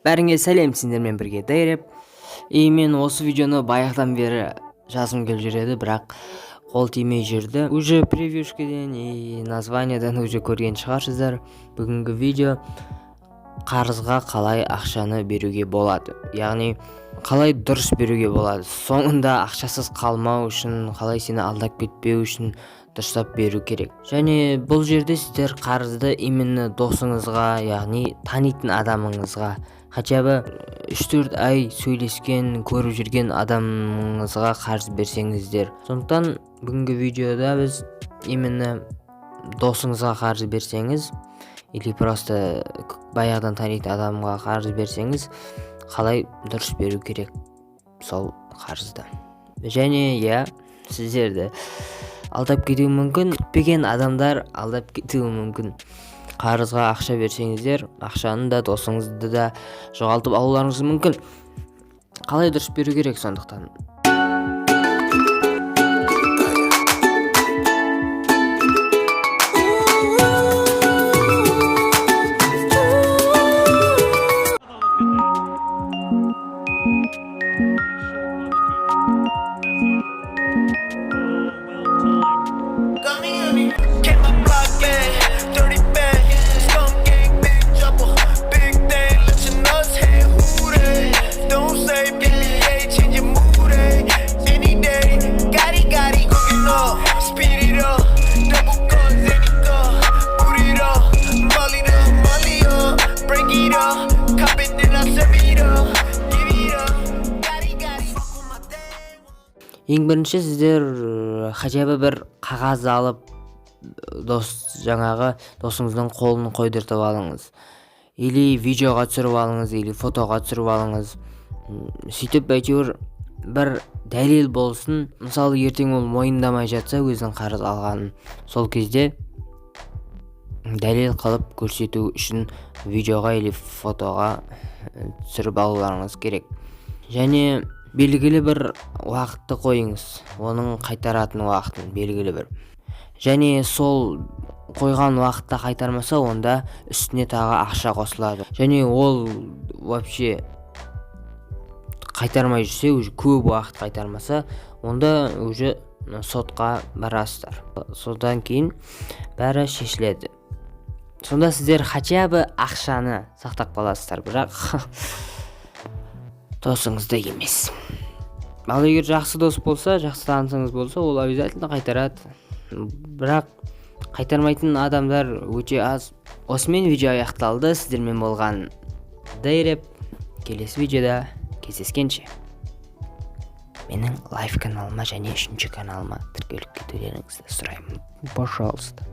Бәріңе сәлем, сендермен бірге Дайреп. И мен осы видеоны баяғыдан бері жазғым келіп жүр еді, бірақ қол тимей жүрді. Уже превьюшкеден и названиядан уже көрген шығарсыздар. Бүгінгі видео қарызға қалай ақшаны беруге болады, яғни қалай дұрыс беруге болады, соңында ақшасыз қалмау үшін, қалай сені алдап кетпеу үшін дұрыстап беру керек. Және бұл жерде сіздер қарызды именно досыңызға, яғни танитын адамыңызға, хотя бы 3-4 ай сөйлескен, көріп жүрген адамыңызға қарыз берсеңіздер. Сондықтан бүгінгі видеода біз именно досыңызға қарыз берсеңіз или просто баяғыдан танитын адамға қарыз берсеңіз, қалай дұрыс беру керек сол қарызды. Және иә, сіздерді алдап кетуі мүмкін, күтпеген адамдар алдап кетуі мүмкін. Қарызға ақша берсеңіздер, ақшаны да, досыңызды да жоғалтып алуларыңыз мүмкін. Қалай дұрыс беру керек сондықтан? Came my block bang, dirty bang, skunk gang, big chopper, big thing, let your nuts hang, who they? Don't say BBA, change your mood, eh? Any day, Gotti Gotti, cooking up, speed it up, double guns, any gun, boot it up, molly up, molly up, break it up, cop it, then I serve it up, give it up, Gotti Gotti, fuck with my day. Ең бірінші сіздер хотя бы бір қағаз алып, дос, жаңағы досыңыздың қолын қойдыртып алыңыз или видеоға түсіріп алыңыз, или фотоға түсіріп алыңыз. Сөйтіп әйтеуір бір дәлел болсын. Мысалы, ертең ол мойындамай жатса өзінің қарыз алғанын, сол кезде дәлел қылып көрсету үшін видеоға или фотоға түсіріп алуларыңыз керек. Және белгілі бір уақытты қойыңыз, оның қайтаратын уақытын белгілі бір. Және сол қойған уақытта қайтармаса, онда үстіне тағы ақша қосылады. Және ол вообще қайтармай жүрсе, уже көп уақыт қайтармаса, онда уже сотқа барасыздар. Содан кейін бәрі шешіледі. Сонда сіздер хотя бы ақшаны сақтап қаласыздар, бірақ досыңызды емес. Ал егер жақсы дос болса, жақсы танысыңыз болса, ол обязательно қайтарады, бірақ қайтармайтын адамдар өте аз. Осымен видео аяқталды. Сіздермен болған Дейреп. Келесі видеода кездескенше, менің лайв каналыма және үшінші каналыма тіркеліп кетулеріңізді сұраймын, пожалуйста.